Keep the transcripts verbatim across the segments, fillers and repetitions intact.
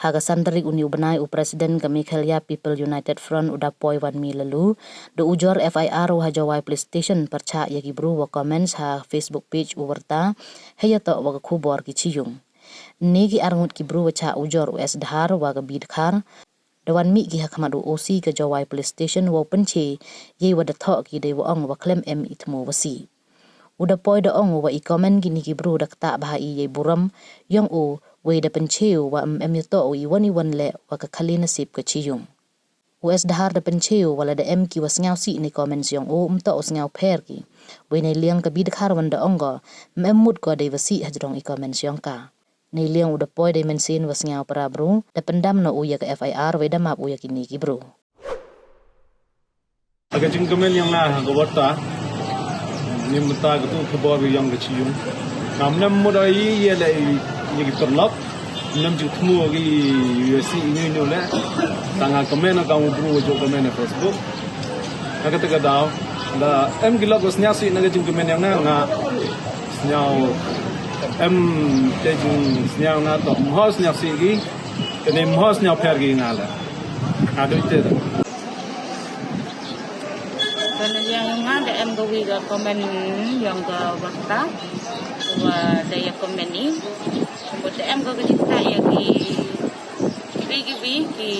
Ha ka san tarik uni u bnai, u President ka Meghalaya People United Front, u da poi wan mi lalu da ujor F I R wa ha Jowai Police Station pyrchah ya ki bru wa comments ha Facebook page u Warta, hei ya toh wa ka khubor ki chi yung. Ni ki arngut ki bru wa chah ujor, u S Dhar wa ka B Dkhar, da wan mih ki ha khmat u O C ka Jowai Police Station wa u pynche yei wa da thoh ki dei wa ong wa khlem em i thmu wa sih. U da poi da ong u wa i comment kini ki bru da ktah bha i yei burom yong u, wei da pynche u wa em, em ya toh u i wan i wan leh wa ka khali nasib ka chi yung. U S Dhar da pynche u wa lada em ki wa sniaw sih nei comments yong u, em toh u sniaw pher ki. Wei nei liang ka B Dkhar wan da ong ko, em, em mut ko dei wa sih hajrong i comments yong ka. Nei liang u da poi dei mynsiem wa sniaw para bru, da pyndam noh u ya ka F I R wei da map u ya kini ki bru. Ka jingkmen yong nga ha ka Warta, ni mynta ka tu khubor yong ka chi yung. Ngam nem mut i ya le i, ya ki pyrlok, nem jingthmu ki U S C i ni ni le. Tang ha comment ka u bru wa jooh comment ha Facebook. Ha kata ka daw, da em ki lok wa sniaw sih na ka jingkmen yong nga, nga sniaw, em, te jingsniaw nga toh, mo sniaw sih ki, te ne mo sniaw pher ki nga la. Adu te da. Ka na liang nga da em ka wi ka comment yong ka Warta, wa da ya comment i. Wa da em ka ka jingktah ya ki Ki wi ki wi ki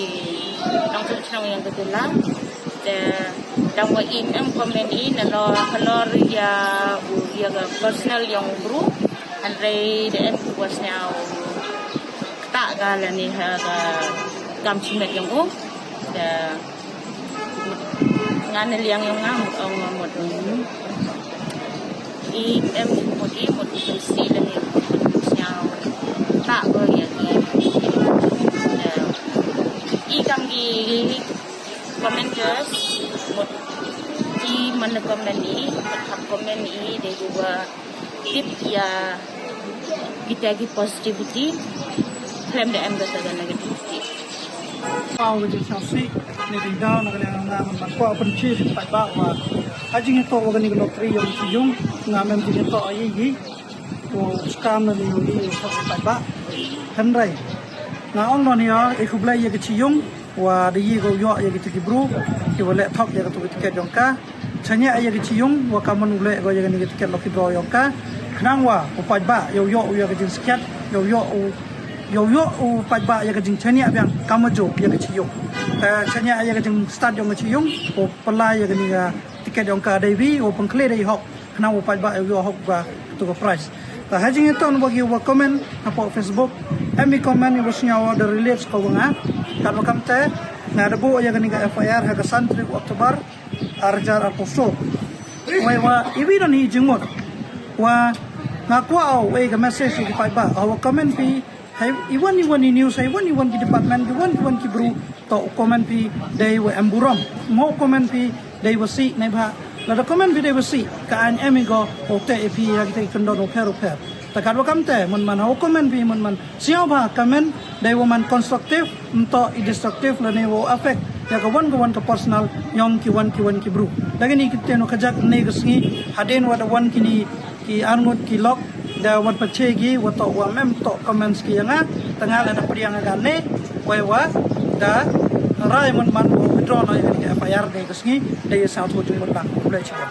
nongchong chnong yong ka jylla. Te dang wa im em comment i na lo halor ya u ya ka personal yong u bru. Hynrei da em ki wa sniaw ktah ka lane ha ka kam chimet yong u. Te nga na liang yong nga mut ong mut ong. I em mut i mut i si lane mut sniaw ktah ko ya ki. I kam ki commenters mut i man na comment i, mut hap comment i dei wa tip ya kita ki positivity, khlem da em kata ka negativity. Pau ka jingsniaw sih, ni ding daw na ka liang nga man, man kwah pynche ki paidbah wa ha jingtoh wa kani ka lottery yong chi yung, ngam em jingtoh ai i, u scam na ni u i, u paidbah. Hynrei nga ong noh ni ya, i khublei ya ki chi yung, wa da i ko yoh ya ki tu ki bru ki wa leh thok ya ka tu ki tiket yong ka. Chaniah ya ki chi yung wa ka man u leh ko ya kani ka tiket lucky draw yong ka. Khnang wa u paidbah yow yoh u ya ka jingskhiat, yow yoh u, yow yoh u paidbah ya ka jingchaniah biang ka majo ya ki chi yung. Ka chaniah ya ka jingstad yong ka chi yung, u pynlai ya kani ka tiket yong ka dei wi, u pynkhleh dei hok. Khnang u paidbah yow yoh hok ka tu ka prize. Ta ha jingtoh wa ki wa comment hapoh Facebook, em i comment i wa sniaw da relate ko wa nga. Kat wa kam te, nga da buh ya kani ka F I R ha ka san tarik October, ar hajar arphaw soo. Wei wa i wi don hi jingmut. Wa nga kwah o wei ka message ki paidbah, o wa comment phi, hei i wan i wan i news, hei i wan i wan ki department, ki wan i wan ki bru, toh comment phi dei wa em burom. Mo comment phi dei wa sih, neibhah lada comment phi dei wa sih, ka aiñ em i ko, o te e phi ya ki te ki kyndon o pher o pher. Ta kat wa kam te, mut man o comment phi, mut man sniaw bha comment, dei wa man constructive, em toh i destructive lane wa affect ya ka wan ka wan ka personal yong ki wan ki wan ki bru. Da kini ki tien wa kajak ne ka sngi, hadien wa da wan kini ki arngut ki lok, da wan pache ki wa toh wa mem toh comments ki ya nga, ta nga la da pdiang ka ne, wei wa da rai mut man wa withdraw noh ya kani ka F I R ne ka sngi, da ya sa tu jingmut lang. Khublei chibun.